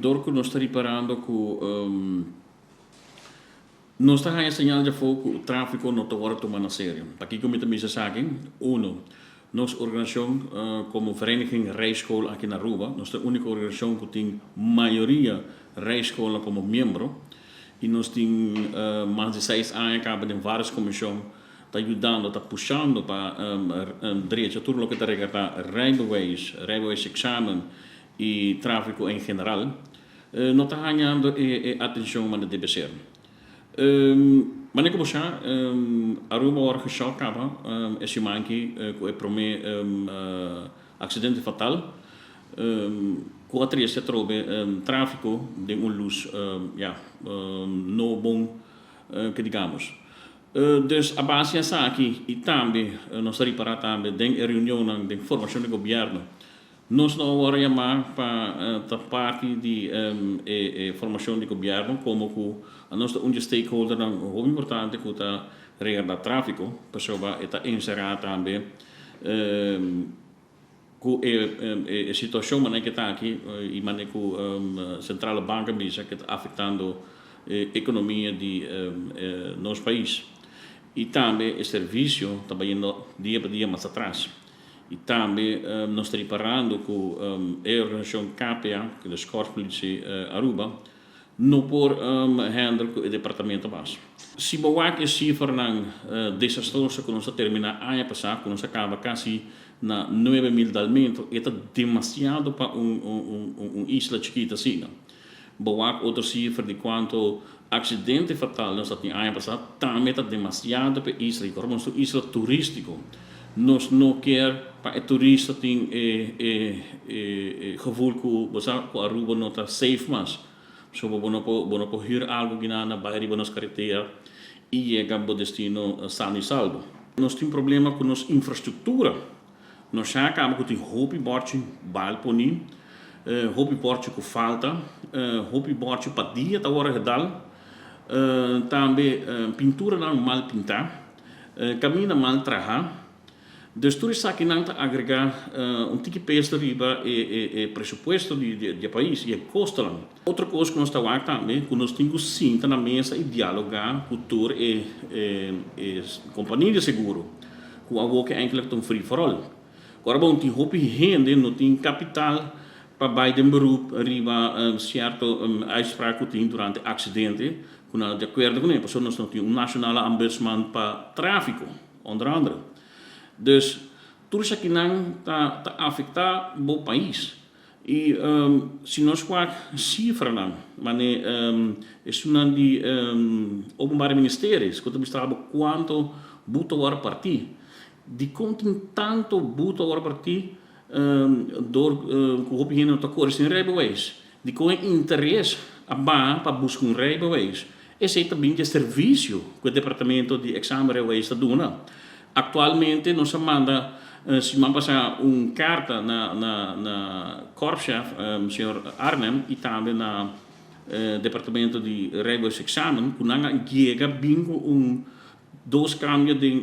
Dor ku nos ta riparando ku nos ta haña señal djafó ku tráfiko no ta wòrdu tuma na serio. Pakiko mi ta bisa esaki? Uno, nos organisashon komo Vereniging Rijschool aki na Aruba, nos ta e úniko organisashon ku tin mayoria rijschoolnan komo miembro i nos tin mas di seis aña kaba den vários komishon ta yudando, ta pushando pa drecha tur loke ta regarda rijbewijs, rijbewijsexamen i tráfiko en general, no ta hañando e atenshon manera debe ser. Manera ku bo sa, Aruba a wòrdu geshòk kaba e siman aki ku e promé aksidente fatal ku a trese atrobe tráfiko den un lus ya no bon ke digamos. Dus a base esaki i tambe nos a ripará tambe den e reunionnan den formashon di gobièrnu Nos no a wòrdu yamá pa ta parti di e formashon di gobièrnu komo ku anos ta un di e stakeholdernan hopi importante ku ta regardá tráfiko, pasobra e ta enserá tambe ku e situashon manera ke ta aki i manera ku Sentrale Bank a bisa ke ta afektando e ekonomia di nos pais i tambe e servisio ta bayendo dia pa dia mas atras. I tambe nos ta riparando ku e organisashon KPA, ku ta Korpspolitie Aruba, no por handle ku e departamento mas. Si bo wak e sifranan desastroso ku nos a terminá aña pasá, ku nos a kaba kasi na 9000 dalmento, e ta demasiado pa un isla chikito asina. Bo wak otro sifra di kuantu aksidente fatal nos a tin aña pasá, tambe ta demasiado pa e isla. I kòrda nos ta un isla turístiko. Nos no kier pa e turista tin e e e gevoel ku bo sa ku Aruba no ta safe mas. Pasobra bo no por bo no por hür algu gina bai riba nos karetera i yega bo destino sano i salbo. Nos tin problema ku nos infrastruktura. Nos ya kaba ku tin hopi bòrchi bal poní, hopi bòrchi ku falta, hopi bòrchi pa dia ta wòrdu gedal, tambe pinturanan mal pintá, kaminda mal trahá. Dus tur esakinan ta agregá un tiki peso riba e presupuesto di e pais i e kostonan. Otro kos ku nos ta wak tambe ku nos tin ku sinta na mesa i dialogá ku tur e kompania di seguro ku awor ke eindelijk ta un free for all. Ora bon tin hopi hende no tin kapital pa bai den beroep riba sierto uitspraak ku tin durante aksidente ku nan ta di akuerdo kuné pasobra nos no tin un nationale ombudsman pa tráfiko onder andere. Dus tur esakinan ta afektá bo pais. I si nos wak sifranan, mane esunnan di Openbare Ministerie ku ta mustra bo kuantu boete a wòrdu partí, dikon tin tantu boete a wòrdu partí dor ku hopi hende no ta kore sin rijbewijs? Dikon e interes a baha pa buska un rijbewijs? Esei ta bin di e servisio ku e departamento di examenrijbewijs ta duna. Aktualmente nos a manda siman pasá un karta na na na korpschef señor Arnhem i tambe na departamento di rijbewijsexamen ku nan a yega bin ku un dos kambio den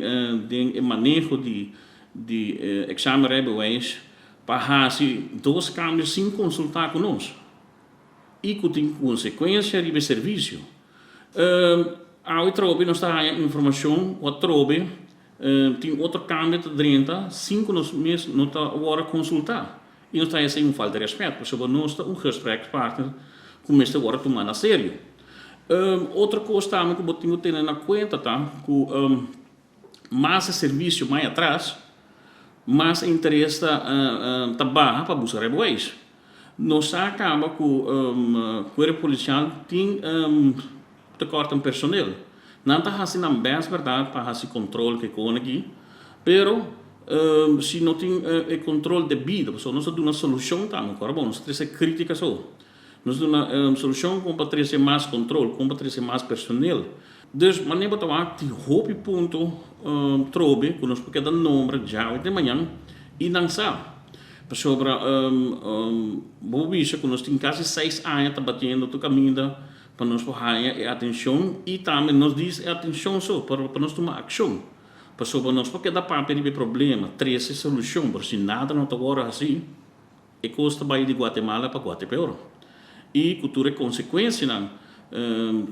den e maneho di di examenrijbewijs pa hasi dos kambio sin konsultá ku nos i ku tin konsekuensia riba e servisio. Awe trobe nos ta haña informashon ku atrobe tin otro kambio ta drenta sin ku nos mes no ta wòrdu konsultá. I nos ta haña esei un falta di rèspèt pasobra nos ta un gesprekspartner ku mester wòrdu tumá na serio. Otro kos tambe ku bo tin ku tene na kuenta ta ku mas e servisio mai atras, mas e interes ta baha pa buska rijbewijs. Nos a kaba ku Kuerpo Polisial tin tekort den personel. Nan ta hasi nan bèst bèrdat pa hasi kontrol ku e kos aki, pero si no tin e kontrol debido, pasobra nos ta duna solushon tambe, kòrda bon, nos ta trese krítika so. Nos ta duna solushon kon pa trese mas kontrol, kon pa trese mas personel. Dus manera bo ta wak tin hopi punto trobe ku nos por keda nombra djawe te mañan i nan sa. Pasobra bo por bisa ku nos tin kasi seis aña ta batiendo tur kaminda pa nos por haña e atenshon i tambe nos dis e atenshon so pero pa nos tuma akshon. Pasobra nos por keda papia riba e problema, trese solushon, pero si nada no ta wòrdu hasi e kos ta bai di Guatemala pa Guatepeor. I ku tur e konsekuensianan,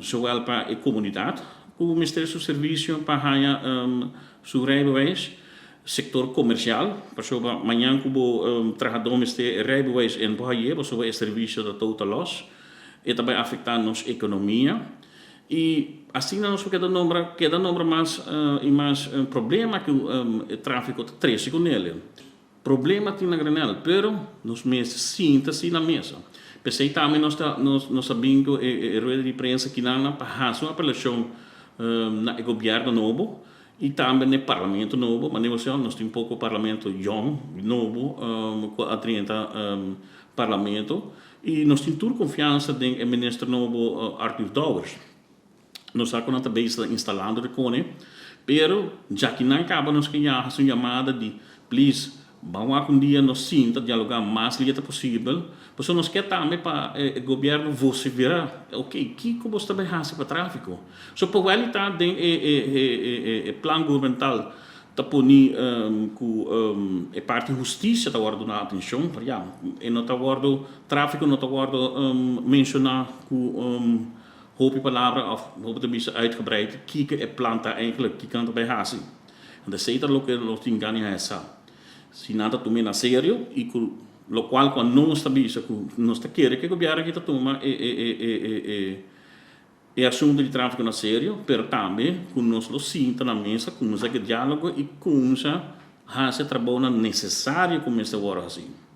zowel pa e komunidat ku mester su servisio pa haña su rijbewijs, sektor komersial, pasobra mañan ku bo trahadó mester e rijbewijs en bo hañ'é pasobra e servisio ta total los, e ta bai afektá nos ekonomia. I asina nos por keda nombra keda nombra mas i mas problema ku e tráfiko ta trese ku nel. Problema tin na granel, pero nos mester sinta si na mesa. P'esei tambe nos ta nos ta bin ku e rueda di prensa kinan pa hasi un apelashon na e gobièrnu nobo i tambe na e parlamento nobo. Manera bo siñor nos tin poko parlamento yòn nobo ku a drenta parlamento i nos tin tur konfiansa den e minister nobo Arthur Dowers. Nos sa ku nan ta bezig ta instalando de kone, pero djaki nan kaba nos ke ya hasi un yamada di please ban wak un dia nos sinta dialoga mas lieta posibel, pasobra nos ke tambe pa e gobièrnu vosifera ok kiko bo sta bai hasi pa trafiko. So pa wèl ta den e plan gubernamental ta poni ku e parti hustisia ta wòrdu duna atenshon, pero ya e no ta wòrdu trafiko no ta wòrdu menshoná ku Hopi palabra of hopi ta bisa uitgebreid kiko e plan ta eigenlijk, kiko nan ta bay haci. Anto esey ta loke nos tin gana di haci sa. Si nan ta tum'e na serio y cu locual cu anos ta bisa cu nos ta kere cu e gobierno aki ta tuma e e e e e e asunto di trafico na serio, pero tambe cu nos lo sinta na mesa, cuminsa cu e dialogo y cuminsa haci e trabounan necesario cu mester worde haci.